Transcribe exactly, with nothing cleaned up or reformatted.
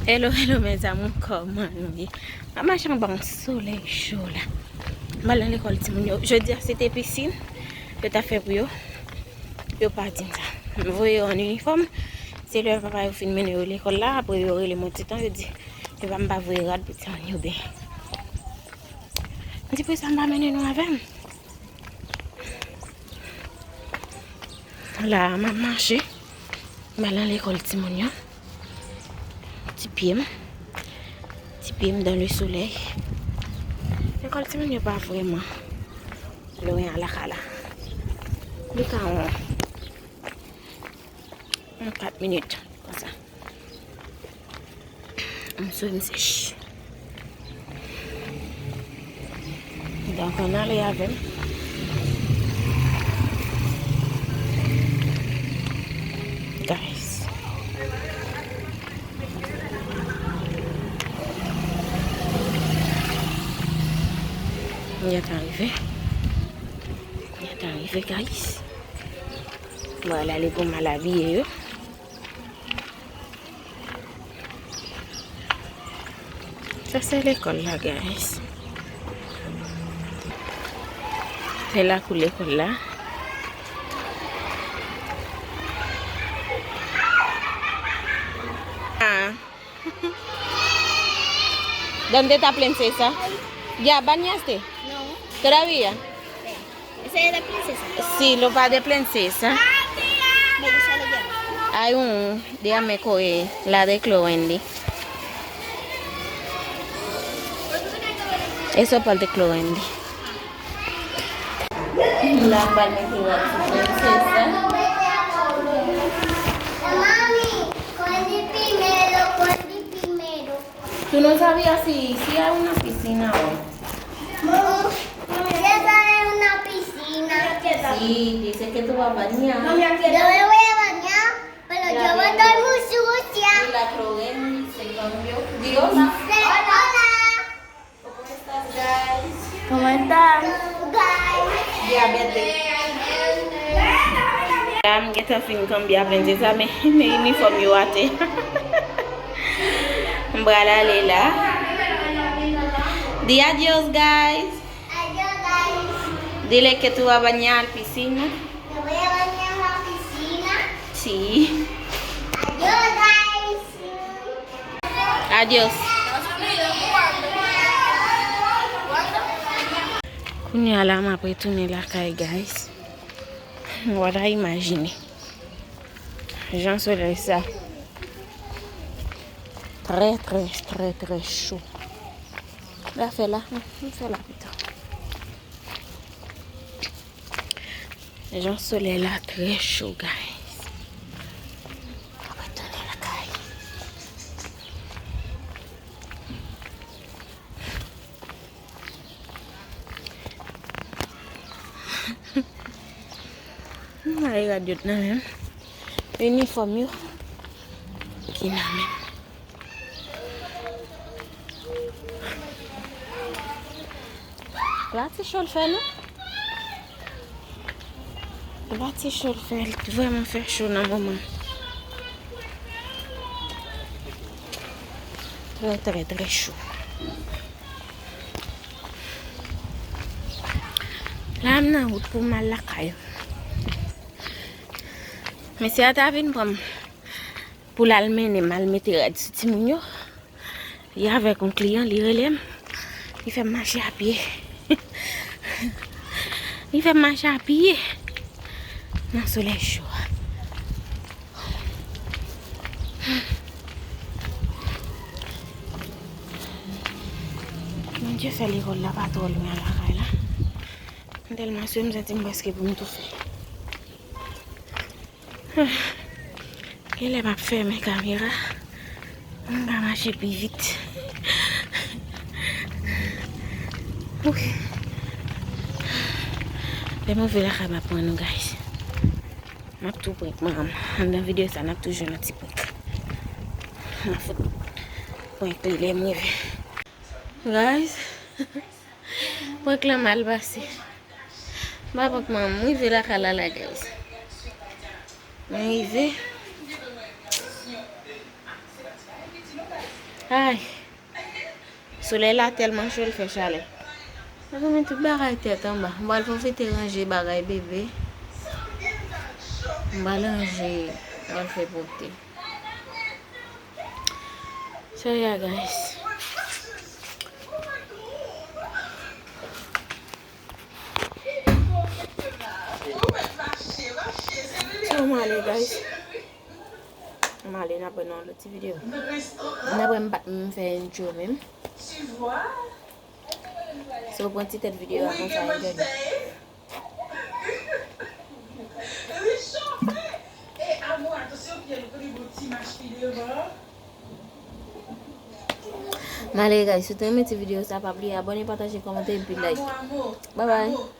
Hello, hello, mes amours, kòman nou ye? M ap mache anba yon solèy cho la. M al nan lekòl timoun yo. Jodi a, se te pisin yo ta fè pou yo. Yo pa di m sa. M voye yo an inifòm. Se lè papa yo fin mennen yo lekòl la, apre yo rele m yon ti tan, yo di, yo pa, m pa voye rad pou timoun yo benyen. M di, poukisa m pa mennen nou avè m? La a, m ap mache. M al nan lekòl timoun yo. Ti pye m. Ti pye m dans le soleil. Lekòl timoun yo pa vrèman lwen a lakay la. Li ka yon, yon kat minit konsa. M sou m sèch. Donk, ann ale avè m. Guys. M gentan rive. M gentan rive, guys. M pral ale pou m al abiye yo. Sa se lekòl la, guys. Se lakou lekòl la. Ah. ¿Dónde está princesa? Ya, ¿bañaste? No. ¿Todavía? Esa es la princesa. Sí, lo va de princesa. Me gusta la llama. Hay un, déjame coger la de Clovendy. Eso es parte de Clovendy. La palmita igual su princesa. Mami, coge primero, coge primero. ¿Tú no sabías si, si hay una piscina hoy? Esa es una piscina. Sí, dice que tú vas a bañar. Yo me voy a bañar, pero yo voy a estar muy sucia. Y la Clovendy se cambió. Dios. Hola. ¿Cómo estás, guys? ¿Cómo estás? Guys. Diabète. La, m gentan fin kanbye a princesa, men, men inifòm yo atè. M pral ale la. Di adios, guys. Adios, guys. Dile que tú vas a bañar al piscina. Yo voy a bañar a la piscina. Sí. Adios, guys. Adios. Kounye a la, m ap retounen lakay, guys. Wala, imajine jan solèy sa. Trè, trè, trè, trè cho. La fè la, m fè la pito. Jan solèy la trè cho, guys. Mwen retounen lakay. M mare rad yo t nan men m. Inifòm yo ki nan men m. Pati cho l fè, non? Pati cho l fè, l vrèman fè cho nan moman. Trè, trè, trè cho. La, m nan wout pou m al lakay. Mesye a ta vin pran m pou l al mennen m al mete rad sou timoun yo. Li avèk yon kliyan, li rele m. Li fè m mache a pye. Li fè m mache a pye nan solèy cho a. Bondye fè lekòl la pa twò lwen a lakay la. M tèlman swe, m santi m prèske pou m toufe. Genlè m ap fèmen kamera. M ka mache pi vit. Wi. Lè m rive lakay, m ap pran nou, guys. M ap tou prank manman m. Anndan videyo sa, n ap tou jwenn yon ti prank. M ap fout prank li lè m rive. Guys. Prank lan mal pase. M pa prank manman m, m rive lakay la la, guys. Mwen rive. Ay, solèy la tèlman cho, l fè chalè. Mezanmi, tout bagay tèt anba. M pral pwofite ranje bagay bebe. M pral ranje, m pral fè pwòpte. So yeah, guys. So, m ale, guys. M ale, n ap wè nan yon lòt ti videyo. N ap wè m pa, m fè intro menm. So, pran ti tèt videyo a konsa, enjoy. M ale, guys, si w te renmen ti videyo sa, pa bliye abòne, pataje, kòmante, epi like. Bye bye.